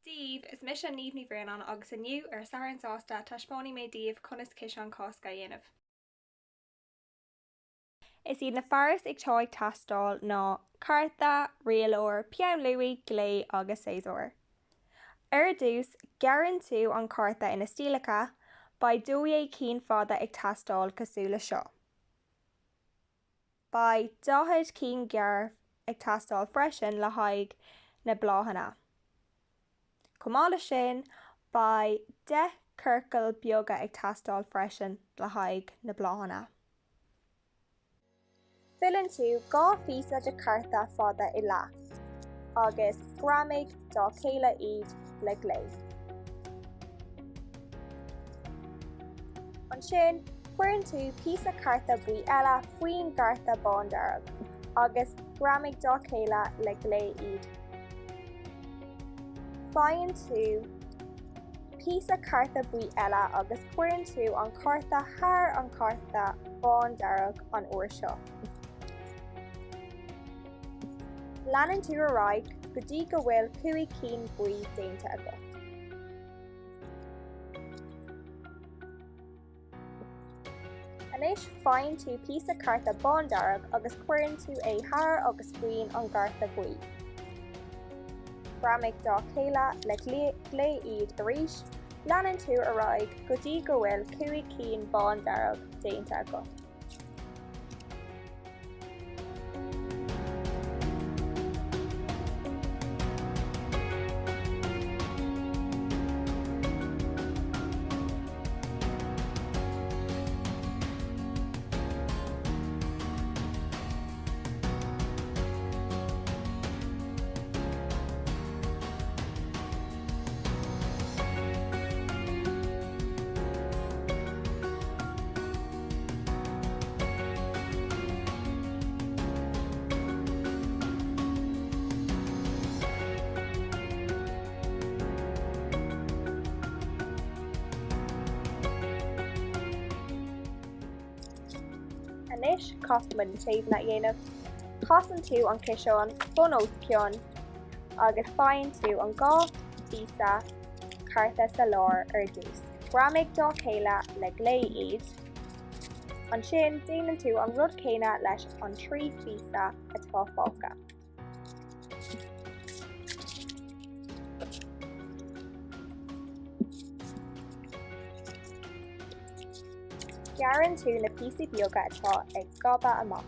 Dia daoibh, is mise Niamh Ní Bhraonáin agus inniu ar Satharn Sásta taispeánfaidh mé daoibh conas ciseán Cásca a dhéanamh. Is iad na fearais atá ag teastáil ná cárta, rialóir, peann luaidhe, glao agus séasúr. Ar dtús, gearrann tú an cárta ina stiallacha, beidh 12 cinn fada ag teastáil cosúil le seo. Beidh 40 cinn gearr ag teastáil freisin le haghaidh na bláthanna. Chomh maith leis sin, beidh 10 ciorcal beaga ag teastáil freisin le haghaidh na bláthanna. Filleann tú 2 phíosa de chárta fada i leath agus greamaigh dá chéile iad le glao. Ansin, cuireann tú píosa cárta buí eile faoin gcárta bándearg agus greamaigh dá chéile le glao iad. Faigheann tú píosa cárta buí eile agus cuireann tú an cárta thar an cárta bándearg an uair seo. Leanann tú ar aghaidh go dtí go bhfuil 5 cinn buí déanta agat. Anois faigheann tú píosa cárta bándearg agus cuireann tú é thar agus faoin an gcárta buí. Greamaigh dá chéile le glao iad arís, leanann tú ar aghaidh go dtí go bhfuil 5 cinn bándearg déanta agat. Anois caithfimid na taobhanna a dhéanamh. Casann tú an ciseán bun os cionn agus faigheann tú an 2 phíosa cárta sa lár ar dtús. Greamaigh dá chéile le glao iad. Ansin déanann tú an rud céanna leis an 3 phíosa atá fágtha. Gearrann tú na píosaí beaga atá ag gobadh amach.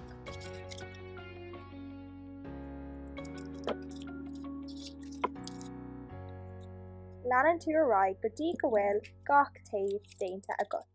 Leanann tú ar aghaidh go dtí go bhfuil gach taobh déanta agat.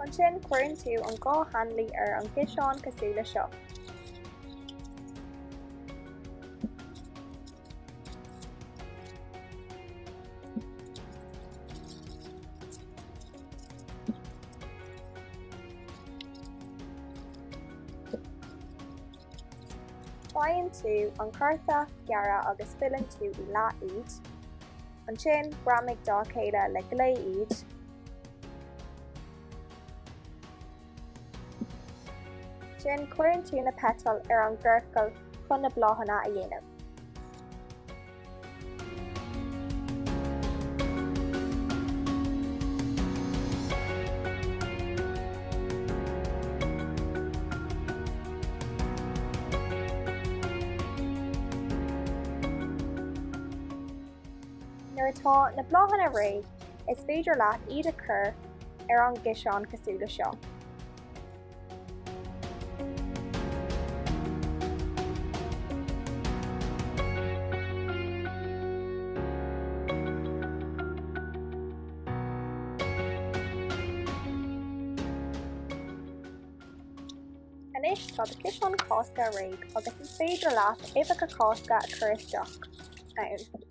Ansin cuireann tú an 2 hanlaí ar an gciseán cosúil le seo. Faigheann tú an cárta gearra agus filleann tú i leath iad. Ansin, greamaigh dá chéile le glao iad. Ansin, cuireann tú na peitail ar an gciorcal chun na bláthanna a dhéanamh. Nuair atá na bláthanna réidh, is féidir leat iad a chur ar an gciseán cosúil le seo. Anois tá do ciseán Cásca réidh agus is féidir leat uibheacha Cásca a chur isteach ann.